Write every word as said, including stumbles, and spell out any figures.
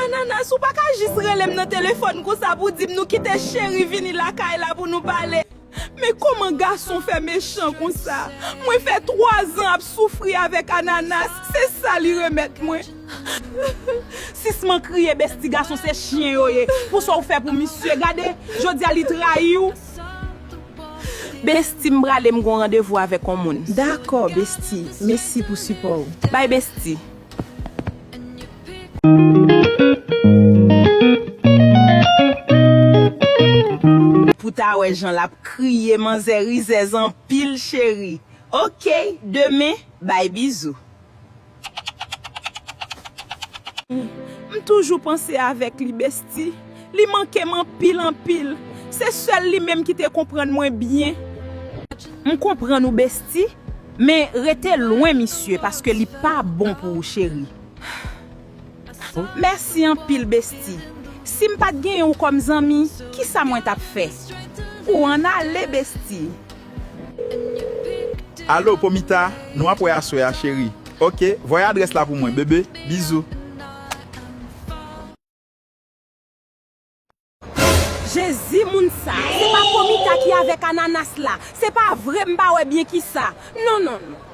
Ananas, ou pa ka jis rele m nan telefòn konsa pou di m nou kite Cheri vini lakay la pou nou pale. Men kòman gason fè mechan konsa? Mwen fè twa zan ap soufri avèk Ananas, se sa li remèt mwen. Sisman kriye, Besti, gason se chyen yo ye. Pou sa w fè pou misye, gade, jodi a li trayi w. Besti, m prale, m gon randevou avèk yon moun. Dakò, Besti. Mèsi pou sipò w. Bay, Besti. Pou ta wè jan l ap kriye, manzè rizèz anpil, Cheri. Oke, demen, bay, bizou. M toujou panse avèk li, Besti. Li manke m anpil, anpil. Se sèl li menm ki te konprann mwen byen. M konprann ou, Besti, men rete lwen misye, paske li pa bon pou ou, Cheri. Mèsi anpil, Besti. Si m pa t genyen w kòm zanmi, kisa mwen t ap fè? Ou ann ale, Besti. Alo, Pomita, nou ap wè aswè a, Cheri. Oke, voye adrès la pou mwen, bebe. Bizou. Jezi, moun sa, se pa Pomita ki avèk Ananas la. Se pa vre, m pa wè byen kisa. Non, non, non.